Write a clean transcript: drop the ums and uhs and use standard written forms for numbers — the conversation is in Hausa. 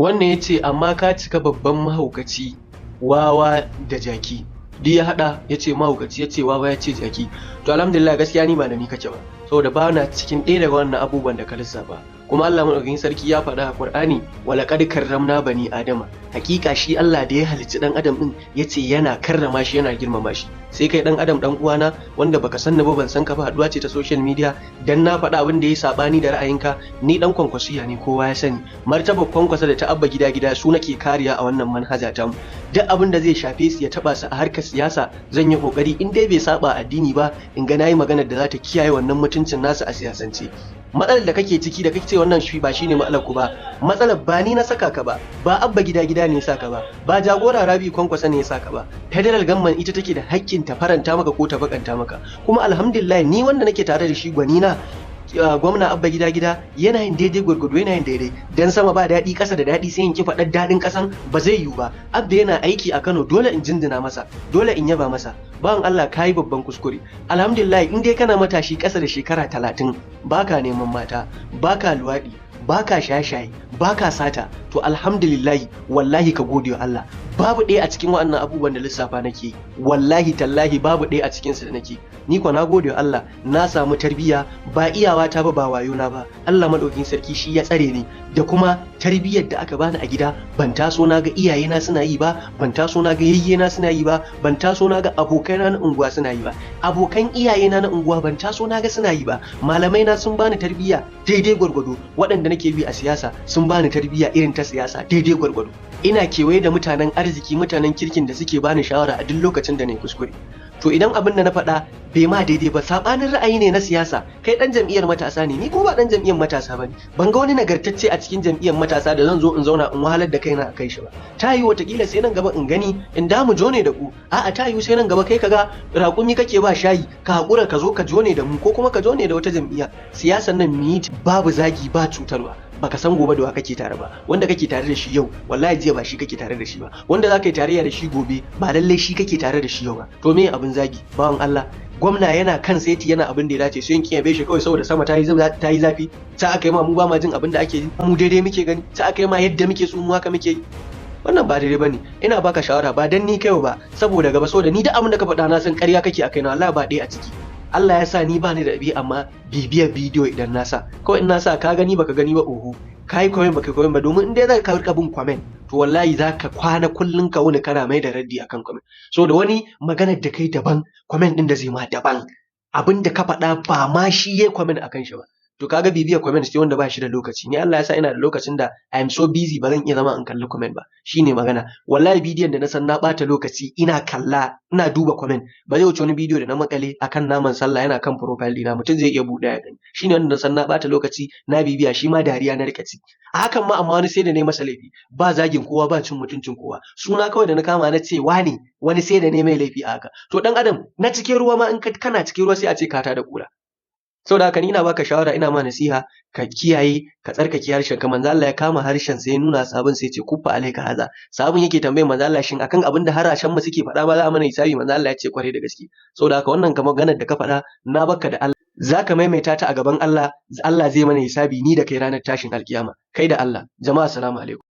Wannan ya ce, "Amma ka cika babban mahaukaci, wawa da jaki." Duk ya haɗa, ya ce mahaukaci, ya ce wawa, ya ce jaki. To, alhamdulillah, gaskiya ni ba da ni kake ba, saboda ba na cikin ɗaya daga wannan abubuwan da ka lissafa. Kuma Allah Madaukakin Sarki ya faɗa a Qur'ani: "Walaqad karramna bani Adama." Hakika shi Allah da ya halicci dan adam din, yace yana karrama shi, yana girmama shi. Sai kai dan adam dan uwana wanda baka san ni ba, ban san ka ba, haduwa ce ta social media, dan na faɗa abin da ya sabani da ra'ayinka. Ni dan Kwankwasiya ne, kowa ya sani. Martaba Kwankwasa da ta Abba Gida Gida su nake kariya a wannan manhaja ta mu. Duk abin da zai shafe su, ya taba su a harkar siyasa, zan yi kokari, in dai bai saba addini ba, in ga nayi maganar da za ta kiyaye wannan mutuncin nasu a siyasance. Matsalar da kake ciki da kake ce wannan shi ba shine matsalar ku ba. Matsalar ba ni na saka ka ba, ba Abba Gida Gida ne ya saka ba, ba jagora Rabi Kwankwasa ne ya saka ba. Federal government ita take da haƙƙin ta faranta maka ko ta bakanta maka. Kuma alhamdulillah, ni wanda nake tare da shi, gwani na, gwamna Abba Gida Gida, yana yin daidai gwargwado, yana yin daidai. Dan sama ba daɗi, ƙasa da daɗi, sai in ki faɗar daɗin ƙasan? Ba zai yiwu ba. Abba yana aiki a Kano, dole in jinjina masa, dole in yaba masa. Bawan Allah, kayi babban kuskure. Alhamdulillah, in dai kana matashi ƙasa da shekara 30, baka neman mata, baka luwaɗi, baka shaye-shaye, baka sata, to alhamdulillah, wallahi ka gode wa Allah. Babu ɗaya a cikin waɗannan abubuwan da lissafa nake, wallahi tallahi babu ɗaya a cikin su da nake. Ni kwa na gode wa Allah, na samu tarbiyya, ba iyawa ta ba, ba wayo na ba. Allah Madaukakin Sarki shi ya tsare ni da kuma tarbiyyar da aka bani a gida. Ban taso na ga iyayena suna yi ba, ban taso na ga yayyena suna yi ba, ban taso na ga abokaina na unguwa suna yi ba, abokan iyayena na unguwa ban taso na ga suna yi ba. Malamai na sun bani tarbiyya daidai gwargwado, waɗanda nake bi a siyasa sun bani tarbiyya irin ta siyasa daidai gwargwado. Ina kewaye da mutanen arziki, mutanen kirkin da suke bani shawara a duk lokacin da na yi kuskure. To, idan abin da na faɗa bai ma daidai ba, sabanin ra'ayi ne na siyasa. Kai dan jam'iyyar matasa ne, ni ko ba dan jam'iyyar matasa bane. Ban ga wani nagartacce a cikin jam'iyyar matasa da zan zo in zauna in wahalar da kaina a kai shi ba. Ta yi watakila sai nan gaba in gani in damu jone da ku. A'a, ta yi sai nan gaba kai kaga raƙumi kake ba shayi, ka haƙura ka zo ka jone da mu, ko kuma ka jone da wata jam'iyya. Siyasan nan mu yi, babu zagi, ba cutarwa. Baka san gobe da wa kake tare ba. Wanda kake tare da shi yau, wallahi jiya ba shi kake tare da shi ba. Wanda za ka yi tarayya da shi gobe, ba lallai shi kake tare da shi yau ba. To, me abin zagi, bawan Allah? Gwamna yana kan saiti, yana abin da ya dace, sai in kiyaye shi kawai saboda sama ta yi zafi. Ta aka yi ma mu ba ma jin abin da ake ji, mu daidai muke gani. Ta aka yi ma yadda muke so, mu haka muke yi. Wannan ba daidai bane. Ina baka shawara, ba dan ni kai ba, saboda gaba, saboda ni duk abin da ka faɗa na san ƙarya kake akai na. Allah ba ɗaya a ciki. Allah ya sa ni ba ni da ɗabi'a amma bibiyar bidiyo. Idan na sa, kawai in na sa, ka gani, baka gani ba oho, ka yi comment, baka comment ba. Domin in dai za ka rika bin comment, to wallahi za ka kwana kullun ka wuni kana mai da raddi akan comment. So da wani maganar da kai daban, comment din da zai ma daban, abin da ka faɗa ba ma shi yayi comment akan shi ba. To, kaga bibiyar comment sai wanda ba shi da lokaci. Ni Allah ya sa ina da lokacin da I am so busy, ba zan iya zama in kalli comment ba. Shine magana. Wallahi bidiyon da na san na bata lokaci ina kalla, ina duba comment, ba zai wuce wani bidiyo da na makale akan naman sallah, yana kan profile dina, mutum zai iya buɗe ya gani. Shine wanda na san na bata lokaci na bibiya, shi ma dariya na rika ci a hakan ma. Amma wani sai da na yi masa laifi, ba zagin kowa, ba cin mutuncin kowa, suna kawai da na kama na ce wani wani, sai da ne mai laifi a haka. To, dan adam na cikin ruwa ma, in kana cikin ruwa sai a ce ka da kura. Saboda haka ni ina baka shawara, ina ma nasiha, ka kiyaye, ka tsarkake harshen ka. Manzo Allah ya kama harshen sai ya nuna sabon, sai ya ce: "Kuffa alaika haza." Sabon yake tambayar manzo Allah: "Shin akan abin da harashen mu suke faɗa ma za a mana hisabi?" Manzo Allah ya ce: "Kwarai da gaske." Saboda haka wannan kamar maganar da ka faɗa, na baka da Allah, zaka maimaita ta a gaban Allah. Allah zai mana hisabi ni da kai ranar tashin alkiyama. Kai da Allah. Jama'a, assalamu alaikum.